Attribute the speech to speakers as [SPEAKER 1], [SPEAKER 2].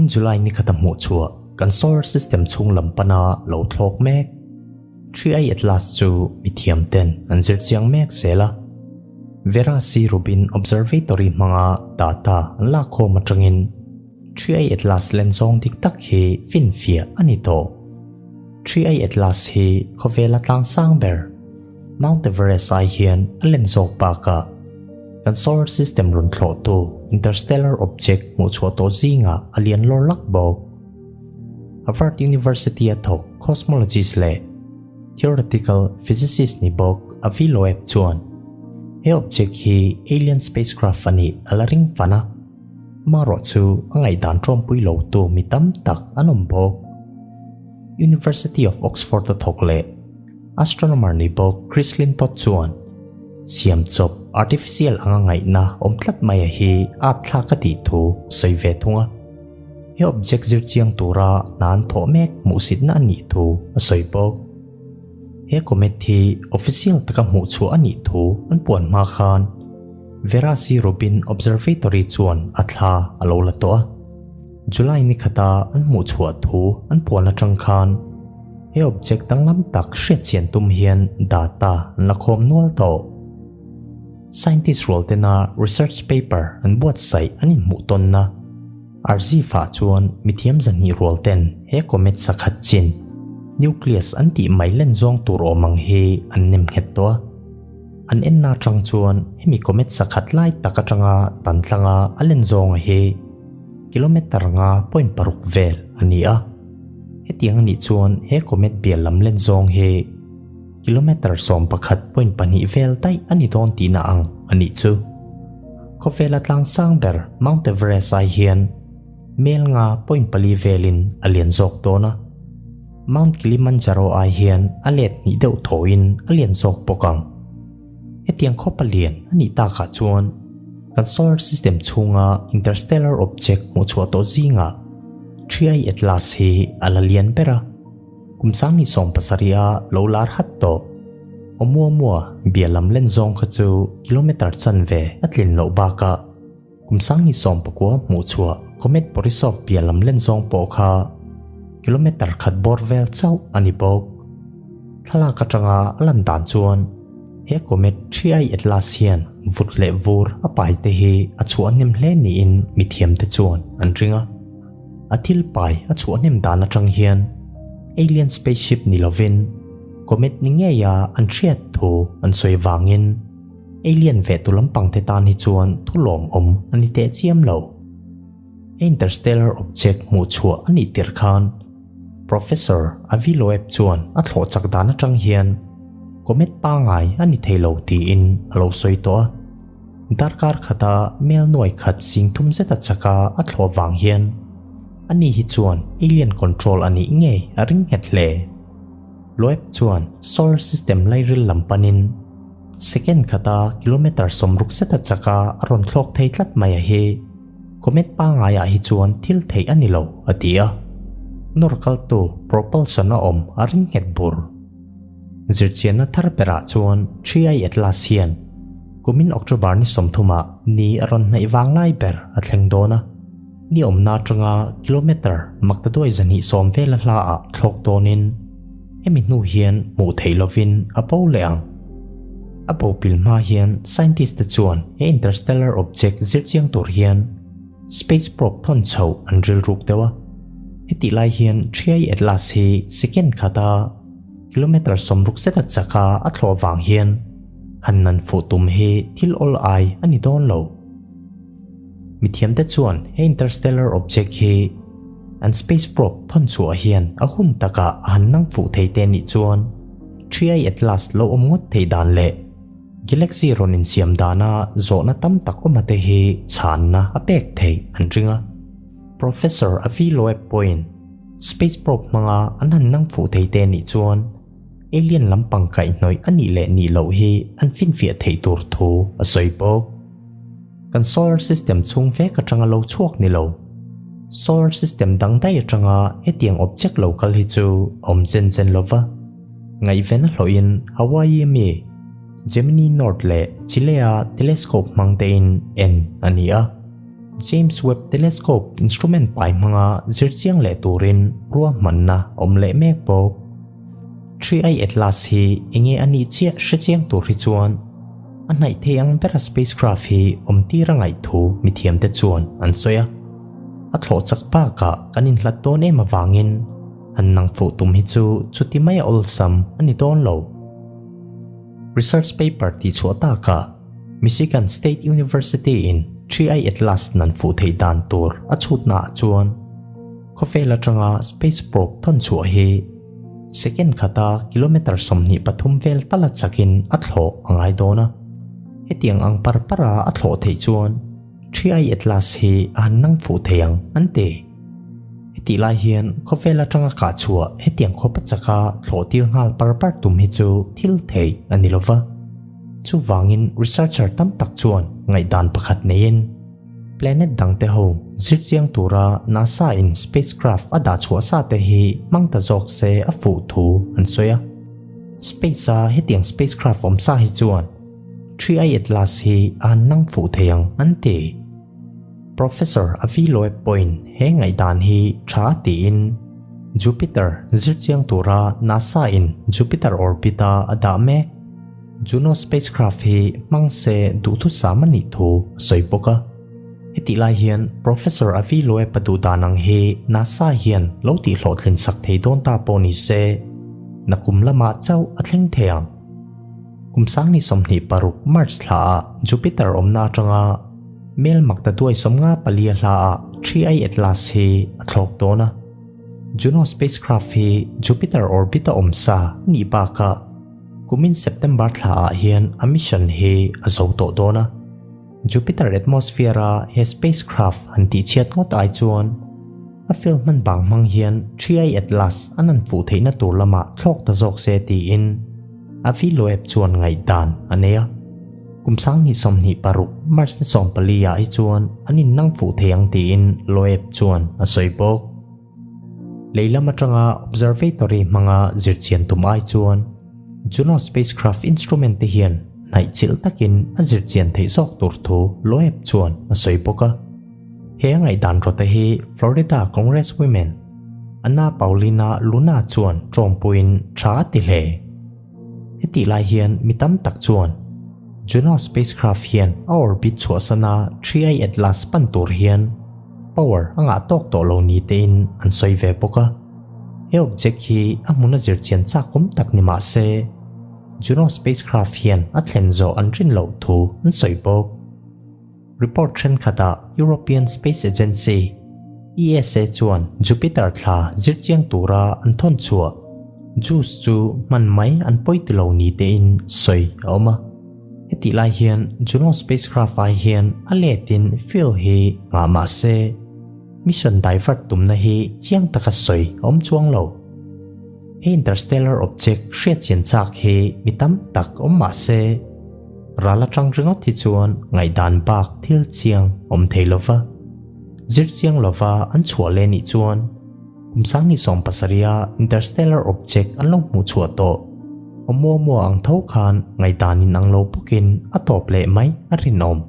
[SPEAKER 1] Kumin July ni khata hmuh chhuah kan solar system chhung lam pana lo thlawk mek. 3I Atlas chu mithiam ten an zir chiang mek zel a. Vera C. Rubin Observatory hmanga data an lakkhawm atangin 3I Atlas len zawng dik tak hi finfiah a ni tawh. 3I Atlas hi khawvela tlang sang ber Mount Everest ai hian a len zawk bakah kan solar system rawn thlawhtu interstellar object hmuh chhuah tawh zingah a lian lawr lak bawk. Harvard University-a thawk cosmologist leh theoretical physicist ni bawk Avi Loeb chuan he object hi alien spacecraft a nih a la ring fan a, amaherawhchu a ngaihdan ṭawmpui lotu mi tam tak an awm bawk. University of Oxford-a thawk leh Astronomer ni bawk Chris Lintott chuan siamchawp artificial anga ngaihna awm tlat mai a hi at thlak a tih thu a sawi ve thung a. He object zir chiang tura hna an thawh mek hmuhsitna a nih thu a sawi bawk. He comet hi official taka hmuh chhuah a nih thu an puan hma khan Vera C. Rubin Observatory chuan a thla a lo la tawh a. July ni khata an hmuh chhuah thu an puan atang khan he object danglam tak hriatchian tum hian data an la khawm nual tawh. Scientist rual tena research paper an buatsaih an inhmuh tawnna Arziv ah chuan mithiam zahnih rual ten he comet sakhat chin nucleus an tih mai len zawng tur awm ang hi an nem nghet tawh a. An enna atang chuan hemi comet sakhat lai tak atanga tan tlanga a len zawnga hi kilometer nga point paruk vel a ni a. Hetiang a nih chuan he comet bial lam len zawng hi kilometer 11.2 vel daih a ni dawn tihna ang a nih chu. Khawvela tlang sang ber Mount Everest ai hian mel nga point pali velin a lian zawk dawn a. Mount Kilimanjaro ai hian a let hnih deuh thawhin a lian zawk bawk ang. Hetiang khawp a lian a nih takah chuan kan solar system chhunga interstellar object hmuh chhuah tawh zingah 3I Atlas hi a la lian ber a, kum 2017 a lo lar hat tawh. Oumuamua bia lam len zawng kha chu kilometer chanve a tlin loh bakah kum 2019 hmuh chhuah Comet Borisov bia lam len zawng pawh kha kilometer khat bawr vel chauh a ni bawk. Thlalak atanga a lan dan chuan he comet 3I Atlas hian vut leh vur a pai te hi a chhuah hnem hle niin mithiamte chuan an ring a. A thil pai a chhuah hnem dan atang hian alien spaceship ni lovin comet ni ngeia an hriat thu an sawi vangin alien ve tu lampang te tan hi chuan thu lawmawm a ni teh chiam lo. Interstellar object hmuh chhuah a nih tirh khan Professor Avi Loeb chuan a thlawh chak dan atang hian comet pangngai a ni thei lo tiin a lo sawi tawh a. Darkar khata mel nuai khat sing thum zeta chaka a thlawh vang hian ani hi chuan alien control a nih ngei a ring nghet hle. Loeb chuan solar system lairil lam panin second khata kilometer 60 zeta chaka a rawn thlawk thei tlat mai a hi. Comet pangaiah hi chuan thil theih a ni lo, a ti a. Nawr kaltu propulsion a awm a ring nghet bur. Zirchianna thar berah chuan 3I Atlas hian kumin October ni 30ah ni a rawn hnaih vang lai ber a thleng dawn a. Ni awmna atanga kilometer maktaduai 220 vela hlaah thlawk dawnin hemi hnu hian hmuh theih lovin a bo leh ang. A bo pil hma hian scientist te chuan he interstellar object zir chiang tur hian space probe thawn chhoh an rilruk deuh a. Hetih lai hian 3I Atlas hi second khata kilometer 60 zeta chaka a thlawh vang hian han nan fuh tum hi thil awl ai a ni dawn lo. Mithiamte chuan he interstellar object hi an space probe thawn chhuah hian a hun takah a han nang fuh thei te nih chuan 3I Atlas lo awm ngawt thei dan leh galaxy rawn insiam dana zawhna tam tak awm ate hi chhanna a pek theih an ring a. Professor Avi Loeb pawhin space probe hmanga an han nang fuh thei te nih chuan alien lampang kaihhnawih a nih leh nih loh hi an finfiah theih tur thu a sawi bawk. Kan solar system chhung vek atanga lo chhuak ni lo. Solar system dang daih atanga hetiang object lo kal hi chu a awm zen zen lo va. Ngaihven a hlawhin Hawaii ami Gemini North leh Chile-a telescope hmang tein en a ni a. James Webb Telescope instrument pai hmanga zirchiang leh turin ruahmanna a awm leh mek bawk. 3I Atlas hi enge a nih chiah hrechiang tur hi chuan a hnaih thei ang bera spacecraft hi awm tir a ngaih thu mithiamte chuan an sawi a. A thlawh chak bakah kan inhlat dawn em avangin han nang fuh tum hi chu chuti mai a awlsam a ni dawn lo. Research paper tihchhuah takah Michigan State University-in 3I Atlas nan fuh theih dan tur a chhutnaah chuan khawvel atanga space probe thawn chhuah hi second khata kilometre 23 vel tala chakin a thlawh a ngai dawn a. Hetiang ang par para a thlawh theih chuan 3I Atlas hi a han nang fuh thei ang an ti. Hetih lai hian khawvel atanga kah chhuah hetiang khawpa chaka thlawh tir nghal par par tum hi chu thil theih a ni lova. Chuvangin researcher tam tak chuan ngaihdan pakhat neiin planet dangte ho zirchiang tura NASA in spacecraft a dah chhuah sa te hi hmang ta zawk se a fuh thu an sawi a. Space a hetiang spacecraft awm sa hi chuan 3I Atlas hi a han nang fuh thei ang an ti. Professor Avi Loeb pawhin he ngaihdan hi tha tiin Jupiter zirchiang tura NASA in Jupiter orbit a a dah mek. Juno spacecraft hi hmang se duhthusam a nih thu a sawi bawk a. Hetih lai hian Professor Avi Loeb-a duhdan ang hi NASA hian lo tihhlawhtlin sak thei dawn ta pawh ni se, nakum lamah chauh a thleng thei ang. Kum 2026 March thlaah Jupiter awmna atanga mel maktaduai 54 a hlaah 3I Atlas hi a thlawk dawn a. Juno spacecraft hi Jupiter orbit-a awm sa a nih bakah, Kumin September thlaah hian a mission hi a zo tawh dawn a. Jupiter atmosphere-a he spacecraft han tihchhiat ngawt ai chuan a field hman bang hmang hian 3I Atlas an han fuh theihna tur lamah thlawk ta zawk se tiin Avi Loeb chuan ngaihdan a nei a. Kum 2026 March ni 14 ah hi chuan an innang fuh thei ang tiin Loeb chuan a sawi bawk. Lei lam atanga observatory hmanga zirchian tum ai chuan Juno spacecraft instrument te hian hnaih chilh takin a zirchian theih zawk tur thu Loeb chuan a sawi bawk a. He a ngaihdan rawta hi Florida Congresswomen Anna Paulina Luna chuan tawmpuiin tha a ti hle. Hetih lai hian mi tam tak chuan Juno spacecraft hian a orbit chhuahsana 3I Atlas pan tur hian power a ngah tawk tawh lo ni tein an sawi ve bawk a. He object hi a hmun a zirchian chak awm tak ni mah se, Juno spacecraft hian a thlen zawh an rin loh thu an sawi bawk. Report thenkhatah European Space Agency, ESA, chuan Jupiter thla zirchiang tura an thawn chhuah JUICE chu hman mai an pawi ti lo ni tein sawi a awm a. Hetih lai hian Juno spacecraft ai hian a letin fuel hi ngah mah se, mission divert tumna hi chiang taka sawi a awm chuang lo. He interstellar object hriatchian chak hi mi tam tak awm mah se, ral atang ringawt hi chuan ngaihdan bak thil chiang awm thei lova, zir chiang lova an chhuah leh nih chuan kum 2017 a interstellar object an lo hmuh chhuah tawh Oumuamua ang tho khan ngaihdan in ang lo bawkin a tawp leh mai a rinawm.